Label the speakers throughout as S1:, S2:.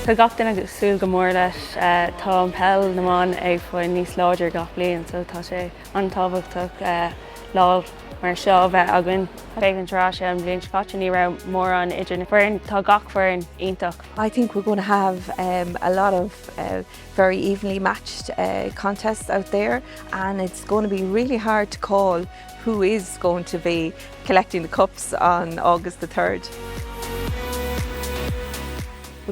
S1: Tá gach duine ag súil go mór leis. Tá an peil na mban ag fáil níos láidir gach bliain so tá sé an-tábhachtach lá mar seo a bheith againn. Féachaint ar ais ar an bhliain seo caite ní raibh mórán idir na foireann, tá gach foireann iontach.
S2: I think we're going to have um, a lot of uh, very evenly matched uh, contests out there and it's going to be really hard to call who is going to be collecting the cups on August the 3rd.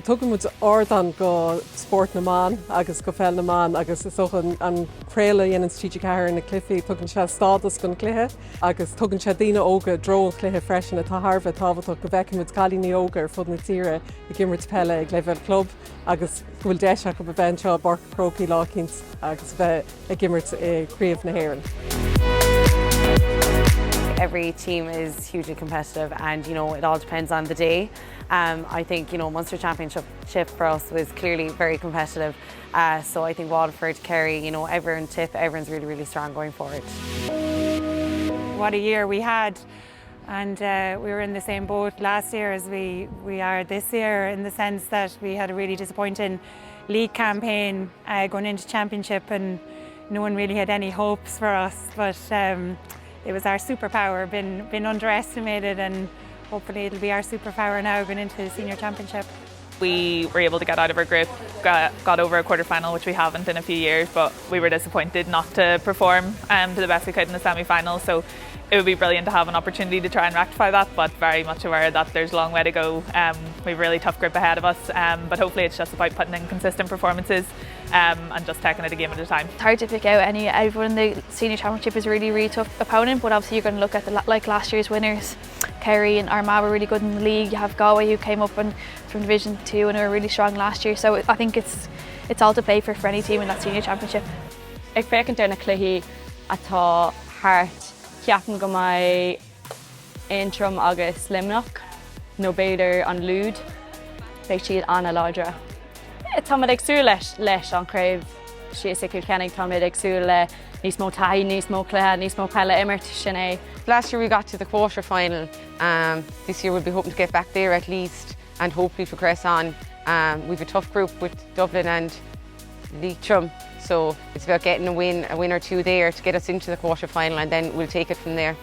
S3: Tugann muid ardán go spórt na mban agus go pheil na mban agus is dócha an craoladh a dhéanann TG4 ar na cluichí, tugann sé stádas don chluiche agus tugann sé daoine óga i dtreo an chluiche freisin atá thar a bheith tábhachtach go bhfeicfidh muid cailíní óga ar fud na tíre ag imirt peile ag leibhéal club agus go bhfuil deis acu a bheith anseo i bPáirc an Chrócaigh lá eicínt agus a bheith ag imirt i gCraobh na hÉireann.
S4: Every team is hugely competitive and you know it all depends on the day. Um, I think you know Munster Championship for us was clearly very competitive. Uh, so I think Waterford, Kerry, you know, everyone tip, everyone's really, really strong going forward.
S5: What a year we had and uh, we were in the same boat last year as we, we are this year in the sense that we had a really disappointing league campaign uh, going into championship and no one really had any hopes for us but um, it was our superpower been been underestimated and hopefully it'll be our superpower now going into the senior championship.
S6: We were able to get out of our group, got, got over a quarter-final, which we haven't in a few years, but we were disappointed not to perform um, to the best we could in the semi-final. So it would be brilliant to have an opportunity to try and rectify that, but very much aware that there's a long way to go. Um, we have a really tough group ahead of us, um, but hopefully it's just about putting in consistent performances um, and just taking it a game at a time.
S7: It's hard to pick out any everyone in the senior championship is really really tough opponent, but obviously you're going to look at the like last year's winners. Kerry and Armagh were really good in the league. You have Galway who came up and from Division 2 and were really strong last year. So I think it's it's all to play for for any team in that senior championship.
S8: Ag féachaint ar na cluichí atá thart, ceapaim go mbeidh Aontroim agus Luimneach nó b'fhéidir an Lú, beidh siad an-láidir. Táimid ag súil leis leis an chraobh síos i Cill Chainnigh, táimid ag súil le níos mó taithí, níos mó cluiche, níos mó peile imirt, sin é.
S9: Last year we got to the quarter final. Um, this year we'll be hoping to get back there at least and hopefully progress on. Um, we've a tough group with Dublin and Leitrim, so it's about getting a win, a win or two there to get us into the quarter final and then we'll take it from there.